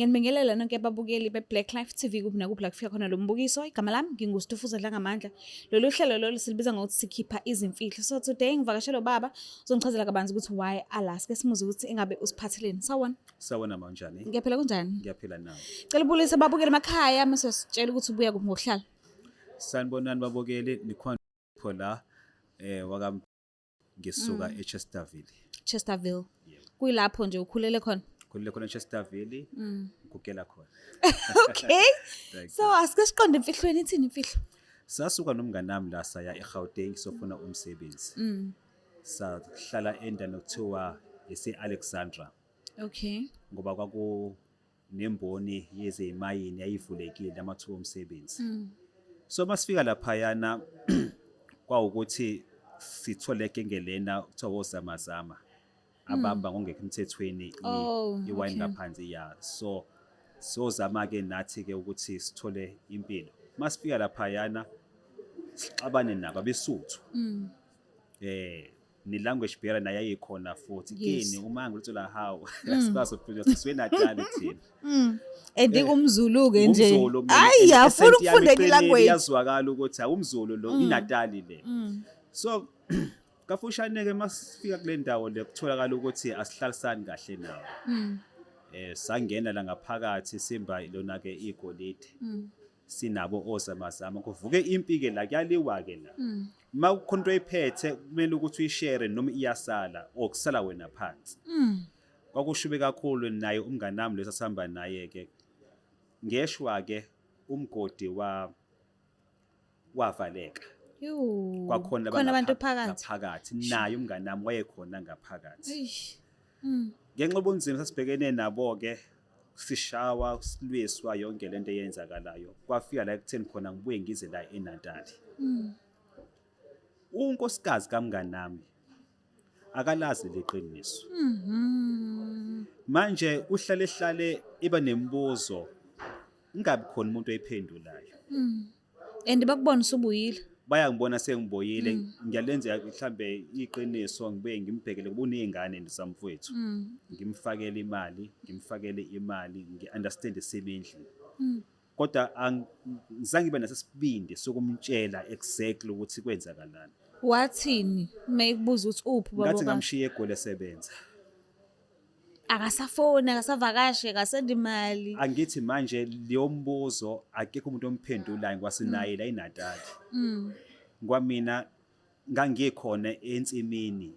Ngiyanibingelela nonke ababukeli be-Black Life TV kuphi nakuphi la kufika khona lo mbukiso. Igama lami nginguStufuza Dlangamandla. Lolu hlelo lolu silibiza ngokuthi sikhipha izimfihlo. So today ngivakashela ubaba uzongichazela kabanzi ukuthi why ala. Sike simuze ukuthi engabe usiphatheleni. Sawona. Sawona ma, unjani? Ngiyaphila, kunjani? Ngiyaphila nawe. Cela ubulise ababukeli emakhaya mase sitshela ukuthi ubuya kuphi ngokuhlala. Sanibonani babukeli, nikhona la waka ngisuka eChesterville. Chesterville. Kuyilapho nje ukhulele khona. Khulele khona eChesterville, ngigugela khona. Okay. Thank So asike siqonde emfihlweni, ithini imfihlo? Sasuka nomngane nami la saya eGauteng sofuna umsebenzi. Sahlala endaweni okuthiwa ise Alexandra ngoba kwaku nemboni yezemayini yayivulekile, amathuba omsebenzi. So masifika laphayana kwawukuthi sithole genge lena kuthiwa ozamazama abamba ngongekho emthethweni iwayini ngaphansi ya. So sozama ke nathi ke ukuthi sithole impilo. Masifika laphayana sixabane nabo abeSuthu. Ne language barrier naye ayikhona futhi. Kini uma ngiluthola how asikwazi ukuphila siswe Natali thina. And kumZulu ke nje. Umzulu mina, Hayi and afuna accent yami ukufunda iqinile, ilanguage. iyazwakala ukuthi awumZulu lo, iNatali le. So kafushane ke masifika kule ndawo le kutholakala ukuthi asihlalisani kahle nawo. Sangena la ngaphakathi simba lona ke igolide. Sinabo ozamazama, kuvuke impi ke la, kuyaliwa ke la. Ma kukhona into oyiphethe kumele ukuthi uyishare noma iyasala or kusala wena phansi. Kwakushube kakhulu naye umngane nami leso sihamba naye ke. Ngeshwa ke umgodi wa wavaleka. Yo. Kwakhona Khona abantu phakathi. Ngaphakathi naye umngane nami wayekhona ngaphakathi. Eish. Ngenxa yobunzima sasibhekene nabo ke, sishawa, silwiswa, yonke lento eyenzakalayo, kwafika la ekutheni khona ngibuye ngize la eNatali. Unkosikazi kamngani nami akalazi leqiniso. Manje uhlale hlale iba nemibuzo, ingabi khona umuntu oyiphendulayo. And bakubona usubuyile. Bayangibona sengibuyile, ngiyalenza mhlambe iqiniso, ngibuye ngimbhekele kuba uney'ngane zamfowethu, ngimfakele imali, ngimfakele imali, ngi-understand isimo endlini, kodwa ngizange ngibe naso isibindi sokumtshela exactly ukuthi kwenzakalani. Wathini mayekubuza ukuthi uphi ubaba? Ngathi ngamshiya eGoli esebenza. Akasafoni, akasavakashi, akasendi imali. Angithi manje leyo mbuzo akekho umuntu omphendulayo ngoba sinaye la eNatali. Ngoba mina ngangikhona ensimini.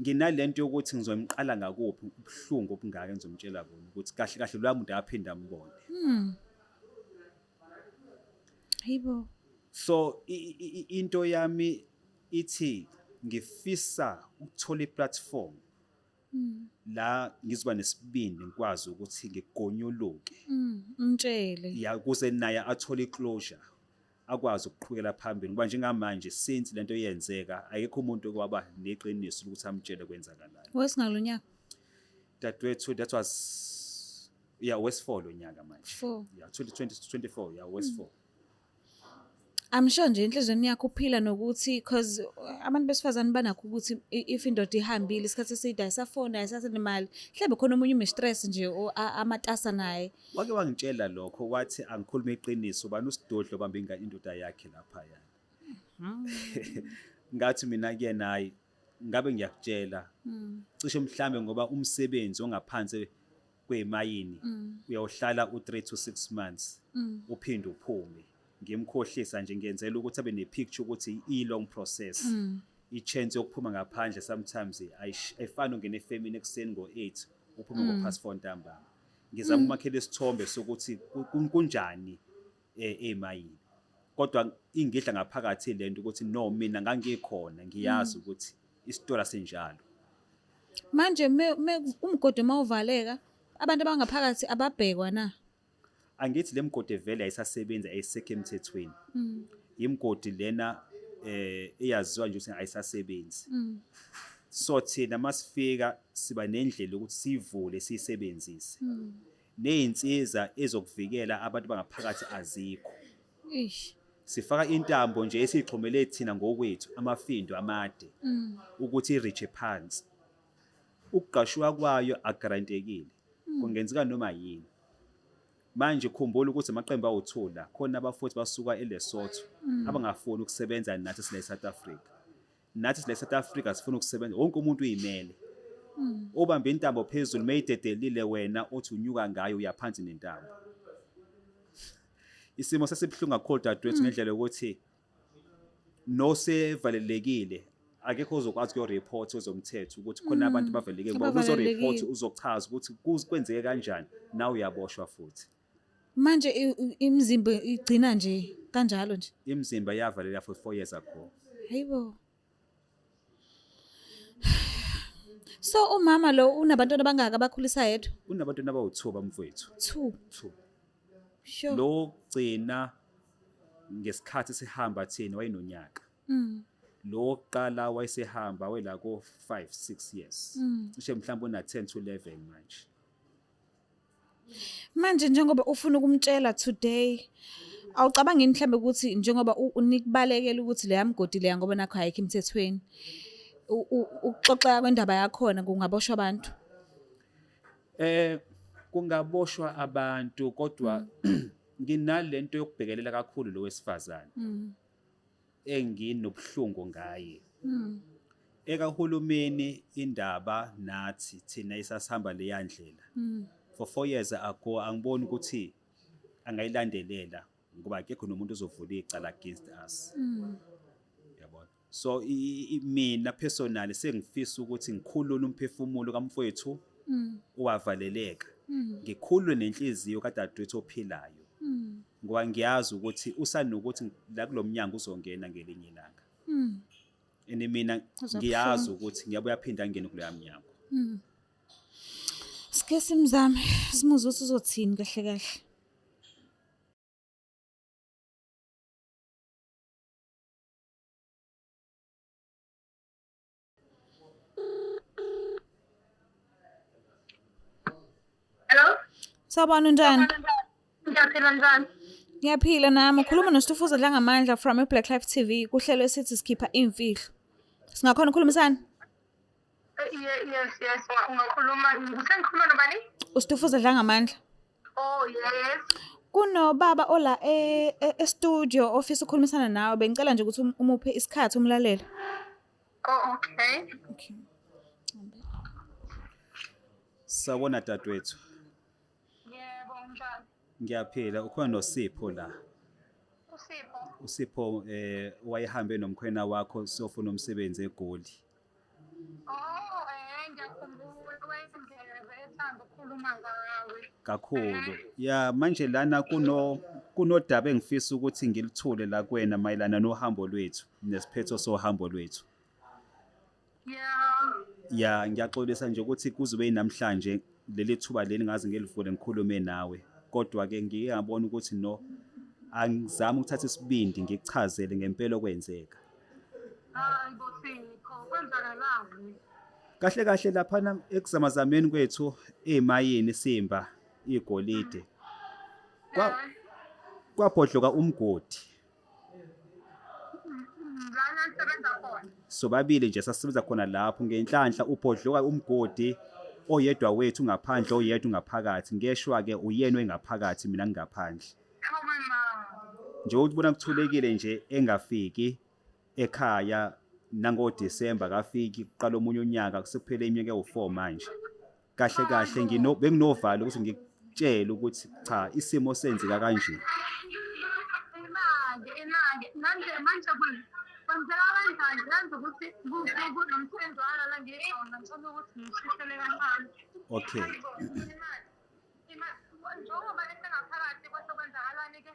Nginalento yokuthi ngizomqala ngakuphi, ubuhlungu obungaka engizomtshela bona ukuthi kahle kahle loya muntu akaphinda ambone. Hayibo. So into yami ithi ngifisa ukuthola iplatform la ngizoba nesibindi ngikwazi ukuthi ngigonyuluke. Umtshele. Ya, ukuze naye athole iclosure, akwazi ukuqhubekela phambili, ngoba njengamanje since lento yenzeka akekho umuntu okwaba neqiniso ukuthi amtshele kwenzakalani. Wesingalonyaka. Dadewethu, that was, yeah, west 4 lo nyaka manje. Four. Yeah, 2024, yeah, west 4. I'm sure nje enhliziyweni yakho uphila nokuthi, cause abantu besifazane banakho ukuthi if indoda ihambile isikhathi eside ayisafoni, ayisasenemali, mhlawumbe khona omunye une-stress nje amatasa naye. Wake wangitshela lokho, wathi angikhulume iqiniso, bani usidodlo obambe indoda yakhe lapha yana. Ngathi mina kuyena, hayi, ngabe ngiyakutshela cishe mhlambe ngoba umsebenzi ongaphansi kwemayini uyawuhlala u3 to 6 months uphinde uphume. Ngimkhohlisa nje, ngiyenzela ukuthi abe ne-picture ukuthi i-long process, i-chance yokuphuma ngaphandle sometimes ayifani ungene efemini ekuseni ngo-8 uphume ngo-past 4 ntambama. Ngizama ukumakhela isithombe sokuthi kunjani emayini, kodwa ingidla ngaphakathi lento ukuthi no, mina ngangikhona, ngiyazi ukuthi isitori asinjalo. Manje umgodi uma uvaleka, abantu abangaphakathi ababhekwa na? Angithi le mgodi vele ayisasebenzi, ayisekho emthethweni. Imgodi lena eyaziwa nje ukuthi ayisasebenzi. So thina masifika siba nendlela ukuthi sivule siyisebenzise. Nezinsiza ezokuvikela abantu bangaphakathi azikho. Eish. Sifaka intambo nje esiyixhomele thina ngokwethu, amafindo amade ukuthi ireach phansi. Ukugqashuka kwayo akugarantekile. Kungenzeka noma yini. Manje khumbula ukuthi amaqembu awu-2 la, khona abafuthi basuka eLesotho abangafuni ukusebenza nathi sila eSouth Africa. Nathi sila eSouth Africa sifuna ukusebenza, wonke umuntu uyimele. Ubambe intambo phezulu mayidedelile wena othi unyuka ngayo uyaphansi nentambo. Isimo sesibuhlungu kakhulu dadewethu ngendlela yokuthi nosevalelekile akekho ozokwazi kuyo-report kwezomthetho ukuthi khona abantu bavalelekile ngoba uzo-report uzochaza ukuthi kwenzeke kanjani, nawe uyaboshwa futhi. Manje imizimba igcina nje kanjalo nje? Imizimba yavaleleka for 4 years ago. Hayibo. So umama lo unabantwana abangaka abakhulisa yedwa? Unabantwana abawu-2 bamfowethu. 2. 2. Sure. Lo gcina ngesikhathi sihamba thina wayenonyaka. Lo wokuqala wayesehamba wela ko 5 6 years. Cishe mhlawumbe una 10 to 11 manje. Manje njengoba ufuna ukumtshela today, awucabangi mhlambe ukuthi njengoba unikubalekela ukuthi leya mgodi leya ngoba nakho ayikho emthethweni, ukuxoxeka kwendaba yakhona kungaboshwa abantu? Kungaboshwa abantu kodwa nginalento yokubhekelela kakhulu lo wesifazane. Enginobuhlungu ngaye. Ekahulumeni indaba nathi thina isasihamba leya ndlela. For 4 years ago angiboni ukuthi angayilandelela ngoba akekho nomuntu ozovula icala against us. Yabona. So mina personally sengifisa ukuthi ngikhulule umphefumulo kamfowethu owavaleleka. Ngikhulule nenhliziyo kadadewethu ophilayo. Ngoba ngiyazi ukuthi usanokuthi la kulomnyango uzongena ngelinye ilanga. And mina ngiyazi ukuthi ngiyabuya phinda angene kuleya mnyango. Sike simzame simuzwe ukuthi uzothini kahle kahle. Hello? Sawubona, unjani? Ngiyaphila, njani? Ngiyaphila nami. Ukhuluma noStufuza Dlangamandla from iBlack Life TV kuhlelo esithi sikhipha imfihlo. Singakhona ukukhulumisana? Yes, ungakhuluma. Usengikhuluma nobani? UStufuza Dlangamandla. Oh, yes. Kunobaba ola e-studio ofisa ukukhulumisana nawe. Bengicela nje ukuthi umuphe isikhathi umlalele. Oh, okay. Okay. Sawubona dadewethu. Yebo, unjani? Ngiyaphila, ukhona noSipho la. USipho. USipho wayehambe nomkhwena wakho siyofuna umsebenzi eGoli. Oh, ngiyakhumbula wayengeve ethanda ukukhuluma ngawe. Kakhulu. Ya manje lana kunodaba engifisa ukuthi ngilithule la kuwena mayelana nohambo lwethu nesiphetho sohambo lwethu. Yeah. Ya ngiyaxolisa nje ukuthi kuzobe namhlanje leli thuba leli ngaze ngelivule ngikhulume nawe. Kodwa ke ngike ngabona ukuthi no angizami ukuthatha isibindi ngikuchazele ngempela okwenzeka. Hayi bo Sipho, kwenzakalani? Kahle kahle laphana ekuzamazameni kwethu emayini Simba igolide. Kwabhodloka umgodi. Lana nisebenza khona? Sobabili nje sasisebenza khona lapho ngenhlanhla ubhodloka umgodi oyedwa wethu ngaphandle oyedwa ngaphakathi. Ngeshwa ke uyena engaphakathi mina ngingaphandle. Hawe ma. Nje ukubona kuthulekile nje engafiki ekhaya nango December kafiki kuqala omunye unyaka kusekuphele iminyaka ewu4 manje. Kahle kahle benginovalo ukuthi ngikutshele ukuthi cha isimo senzeka kanje. Imanje manje kwenzeka kanjani? Yenza ukuthi kunomsebenzi walala ngiyona ngicela ukuthi ngishisele kancane. Okay. Njengoba lesengaphakathi kwase kwenzakalani ke?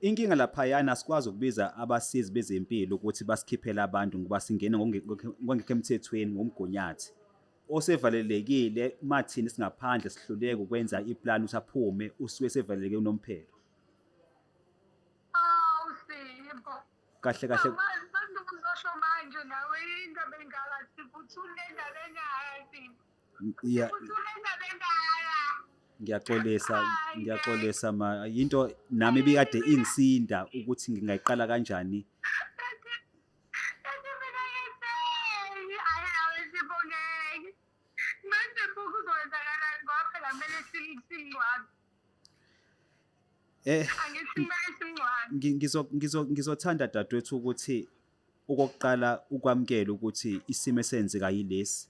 Inkinga laphayana asikwazi ukubiza abasizi bezempilo ukuthi basikhiphele abantu ngoba singena ngokungekho emthethweni ngomgunyathi. Osevalelekile mathini singaphandle sihluleke ukwenza iplan ukuthi aphume usuke sevaleleke unomphelo. Awu Sipho. Kahle kahle. Manje uzosho manje nawe indaba engaka Sipho uthule indaba engaka Sipho. Yeah. Uthule indaba engaka. Ngiyaxolisa, ngiyaxolisa ma into nami ibikade ingisinda ukuthi ngingayiqala kanjani. Kanti mina ngitheni? Ayi awe Sipho ngeke. Manje buka kuzokwenzakalani ngoba phela kumele simngcwabe. Angithi kumele simngcwabe. Ngizothanda dadewethu ukuthi okokuqala ukwamukela ukuthi isimo esenzeka yilesi.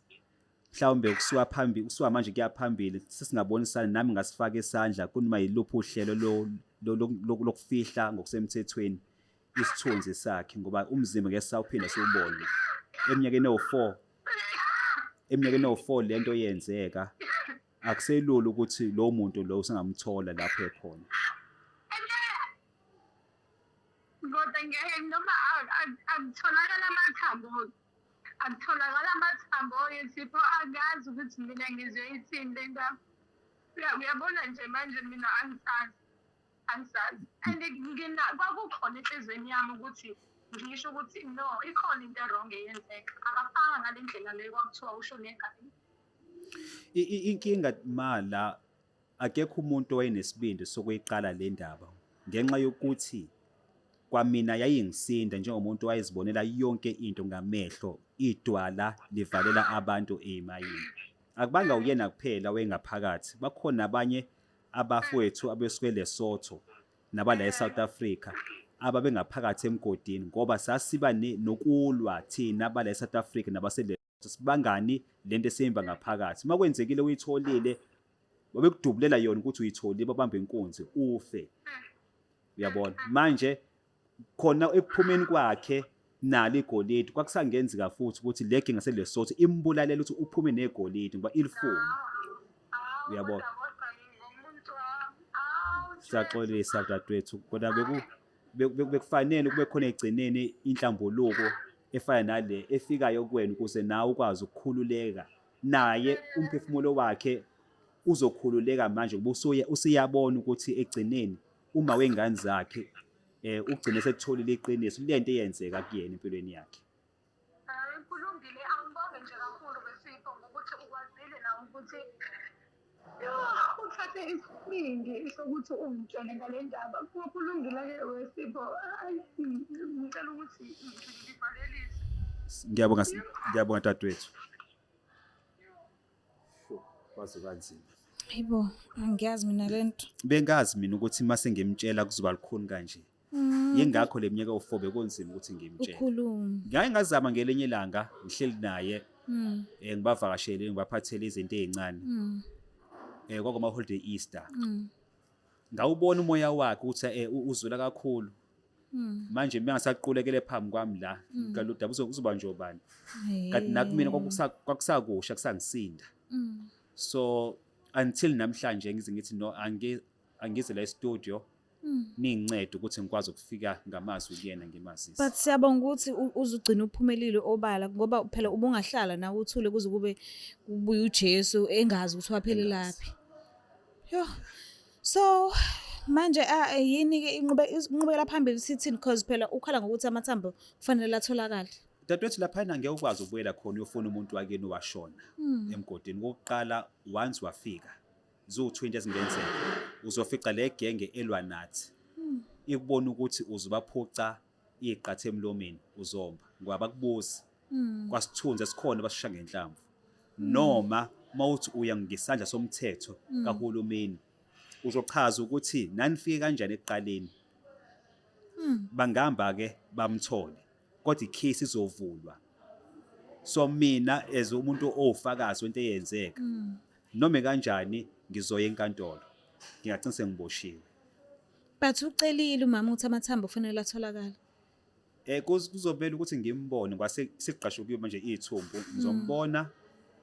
Mhlawumbe kusuka phambili, kusuka manje kuya phambili sesingabonisana nami ngasifaka isandla kunoma yiluphi uhlelo lokufihla ngokusemthethweni isithunzi sakhe ngoba umzimba ngeke sawuphinda siwubone. Eminyakeni ewu-4, eminyakeni ewu-4 lento yenzeka, akuselula ukuthi lowo muntu lo usengamthola lapho ekhona. Kodwa ngeke noma akutholakala amathambo, akutholakala amathambo yesipho, angazi ukuthi mina ngizoyithini le ndaba. Uyabona nje manje mina angisazi, angisazi. And ngina kwakukhona enhliziyweni yami ukuthi ngisho ukuthi no, ikhona into e-wrong eyenzeka. Akafanga ngale ndlela le kwakuthiwa ushone ngayo. Inkinga ma la, akekho umuntu owayenesibindi sokuyiqala le ndaba ngenxa yokuthi kwamina yayingisinda njengomuntu owayezibonela yonke into ngamehlo, idwala livalela abantu ezimayini. Akubanga uyena kuphela owayengaphakathi, bakhona abanye abafowethu abesuke eLesotho nabala eSouth Africa ababengaphakathi emgodini ngoba sasiba nokulwa thina abala eSouth Africa nabaseLesotho, sibangani lento esiyimba ngaphakathi. Uma kwenzekile uyitholile, babekudubulela yona ukuthi uyitholile, babambe inkunzi ufe. Uyabona manje khona ekuphumeni kwakhe nalo igolide kwakusangenzeka futhi ukuthi le ginga seLesotho imbulalela ukuthi uphume negolide ngoba ilifuna. Uyabona, siyaxolisa dadewethu, kodwa bekufanele kube khona egcineni inhlambuluko efana nale efikayo kuwena ukuze nawe ukwazi ukukhululeka, naye umphefumulo wakhe uzokhululeka manje ngoba usuyabona ukuthi egcineni uma wengane zakhe ugcine sekutholile iqiniso lento eyenzeka kuyena empilweni yakhe. Kulungile, angibonge nje kakhulu besipho ngokuthi ukwazile nawe ukuthi uthathe isibindi sokuthi ungitshele ngale ndaba. Kulungile-ke wesipho, ngicela ukuthi ngivalelise. Ngiyabonga, ngiyabonga dadewethu. Kwaze kwanzima. Hayibo, angiyazi mina lento. Bengazi mina ukuthi mase ngimtshela kuzoba lukhuni kanje. Yingakho le minyaka u4 bekunzima ukuthi ngimtshele. Ukhulume. Ngake ngazama ngelinye ilanga ngihleli naye ngibavakashele ngibaphathele izinto ezincane. Kwakuma holiday Easter. Ngawubona umoya wakhe ukuthi uzula kakhulu. Manje mina ngisaqulekele phambi kwami la ngalodaba uzoba nje ubani. Kanti nakumina kwakusakusha kusangisinda. So until namhlanje ngize ngithi no, angize la e-studio ningincede ukuthi ngikwazi ukufika ngamazwi kuyena ngimazise. But siyabonga ukuthi uzugcina uphumelile obala ngoba phela ubungahlala nawe uthule kuze kube kubuye uJesu engazi ukuthi waphelelaphi. Yo. So manje yini ke inqubekela phambili sithini, because phela ukhala ngokuthi amathambo kufanele atholakale. Dadewethu, laphana ngeke ukwazi ukubuyela khona uyofuna umuntu wakini owashona emgodini. Kokuqala, once wafika ziwu-20 ezingenzeka, uzofica le genge elwa nathi ikubona ukuthi uzobaphuca iqatha emlomeni, uzomba ngoba bakubuzi kwasithunzi esikhona, basisha ngenhlamvu. Noma mawuthi uya ngesandla somthetho kahulumeni, uzochaza ukuthi nanifike kanjani ekuqaleni. Bangamba ke bamthole, kodwa i-case izovulwa. So mina as umuntu owufakazi wento eyenzeka, noma kanjani ngizoya enkantolo, ngingagcina sengiboshiwe. But ucelile umama ukuthi amathambo kufanele atholakale. Kuzomela ukuthi ngimbone ngoba sekuqashukiwe manje ithumbu, ngizombona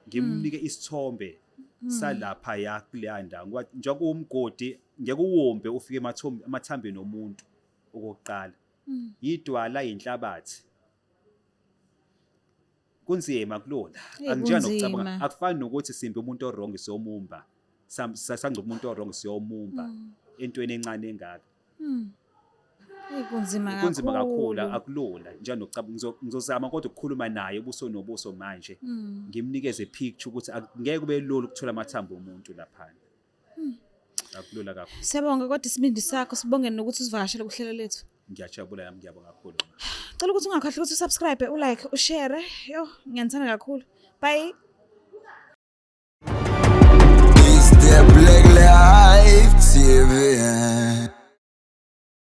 ngimnike isithombe salapha ya kuleya ndawo ngoba njengoba umgodi ngeke uwombe ufike emathambeni omuntu. Okokuqala yidwala, yinhlabathi, kunzima kulula. Anginjenga nokucabanga. Kunzima. Akufani nokuthi simbe umuntu o-wrong siyomumba, sangcoba umuntu o-wrong siyomumba entweni encane engaka. Hey, kunzima. Kunzima kakhulu, akulula njalo nokucabanga. Ngizozama kodwa ukukhuluma naye ubuso nobuso manje, ngimnikeze picture ukuthi angeke kube lula ukuthola amathambo omuntu laphana, akulula kakhulu. Siyabonga kodwa isibindi sakho, sibonge nokuthi usivakashele kuhlelo lethu. Ngiyajabula nami, ngiyabonga kakhulu ma. Cela ukuthi ungakhohlwa ukuthi u-subscribe, u-like, u-share. Yo, ngiyanithanda kakhulu. Bye. It's the Black Lion. Yeah.